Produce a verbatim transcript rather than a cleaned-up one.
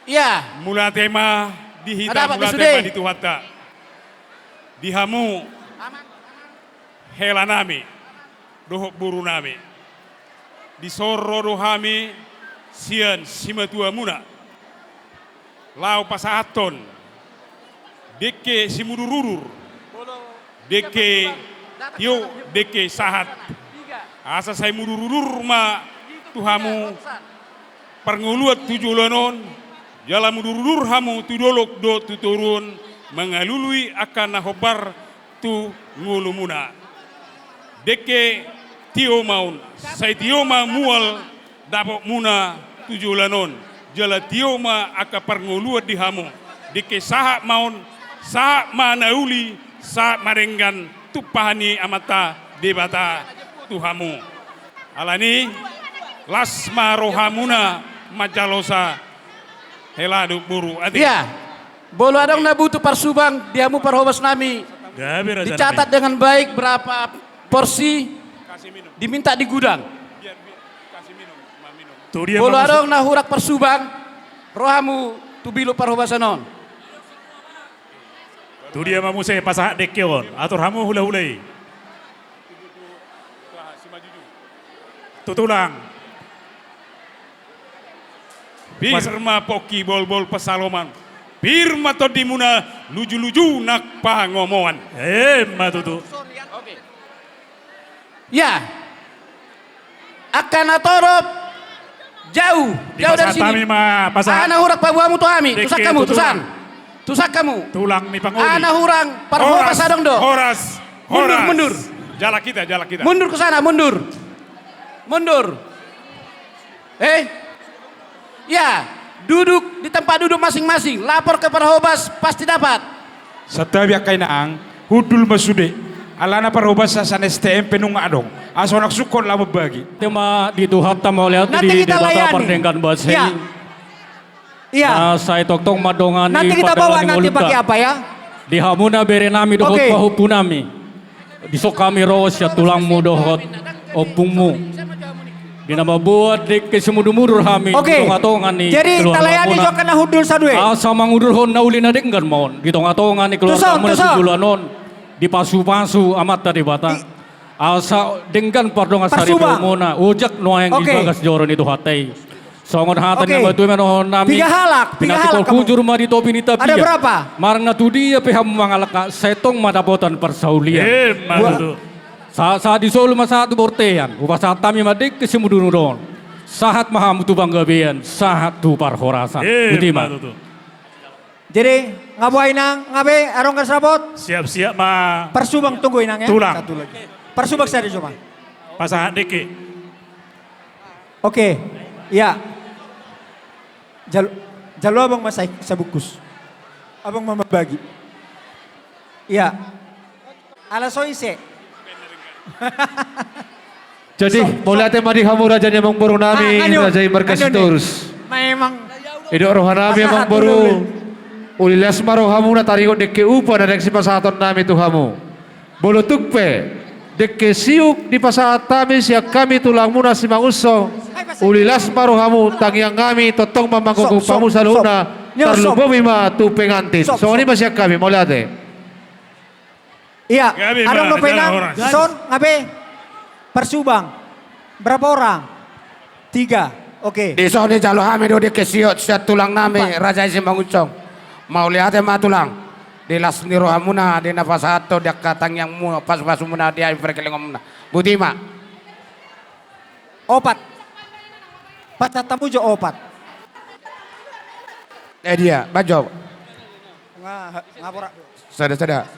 Ia. Mauliate ma di hita, mauliate ma di Tuhanta. Di hamu, hela nami dohot boru nami. Dison ro do hami sian simatuamuna laho pasahathon dengke simudurudur, dengke tio, dengke sahat. Asa sai mudurudur ma tu hamu parngoluan tu joloan on, jala mudurudur hamu tu dolok dohot tu toruan mangalului angka na hombar tu ngolumuna. Dengke tio ma on, sai tio ma mual dapotmuna tu joloan on, jala tio ma angka parngoluan di hamu. Dengke sahat ma on, sahat ma na uli, sahat ma denggan tumpahan ni Amanta Debata tu hamu. Alani las ma rohamuna manjalosa. Hela dohot boru, ate. Ia. Molo adong na butuh parsubang di hamu parhobas nami, dicatat dengan baik berapa porsi, diminta di gudang. Molo adong na hurang parsubang, ro hamu tu bilut parhobasan on. Tu dia ma muse pasahat dengke on, atur hamu hulahula i. Tu tulang. Pir ma pongki bolbol pansalongan. Pir ma tondimuna lujuluju nang pangomoan. Emma tutu. Ia. Angka na torop, jau, jau dari sini. Aha na hurang paboamu tu hami? Tusan hamu, tusan. Tusan hamu. Tulang ni pangoli. Aha na hurang parhobas adong do? Horas, horas. Mundur, mundur. Jala kita, jala kita. Mundur ke sana, mundur. Mundur. Eh? Ya, duduk di tempat duduk masing-masing. Lapor ke parhobas, pasti dapat. Santabi angka inang, hundul ma sude. Alana parhobas asa S T M pe nunga adong. Asa unang sungkot laho mambagi. Tema di Tuhanta mauliate di Debata pardenggan basa i. Iya. Sai tongtong mandongani pardalanan ni ngolunta. Di hamuna bere nami dohot pahompu nami. Dison hami ro sian tulangmu dohot ompungmu. Di na mamboan dengke simudurmudur hami di tongatonga ni keluargamuna. Asa mangudurhon na uli na denggan ma on di tongatonga ni keluargamuna tu joloan on. Dipasupasu Amanta Debata. Asa denggan pardongan saripeonmuna, ojak nuaeng di bagas joro ni Tuhanta i. Songon hata ni na matua i ma dohonon nami. Tiga halak, tiga halak. Pinantikhon hujur ma di topi ni tapia. Ada berapa? Manang na tudia pe hamu mangalangka, sai tong ma dapotan parsaulian. Emma tutu. Sahat-sahat ni solu ma sahat tu bontean. Hupasahat hami ma dengke simudurmudur on. Sahat ma hamu tu panggabean, sahat tu parhorasan. Emma tutu. Jadi, nga boha inang, nga be, adong garis rapot? Siap-siap ma. Parsubang, tunggu inang ya. Tulang. Satu lagi. Parsubang sada jo ma. Pasahat dengke. Oke. Iya. Jal-, jalo abang ma sai sabungkus. Abang ma mambagi. Iya. Ala so ise. Jadi, mauliate ma di hamu raja ni amangboru nami, Raja Imar Kasitorus. Memang. Didok roha nami amangboru, uli las ma rohamuna taringot dengke upa na naeng sipasahaton nami tu hamu. Molo tung pe dengke siuk dipasahat hami sian hami tulangmuna Simangunsong, uli las ma rohamu, tangiang hami tongtong ma manggokhon hamu saluhutna, tarlumobi ma tu pengantin. Songon i ma sian hami, mauliate. Iya, adong dope inang, dison, nga be, parsubang. Berapa orang? Tiga, oke. Dison dijalo hami do dengke siuk sian tulang nami, Raja i Simangunsong. Mauliate ma tulang. Di las ni rohamuna, di na pasahathon, di angka tangiangmuna, pasupasumuna, di angka parkelengonmuna. Botima. Opat. Pasahat hamu jo opat. Eh dia, bajo. Nga, nga borat. Sada, sada.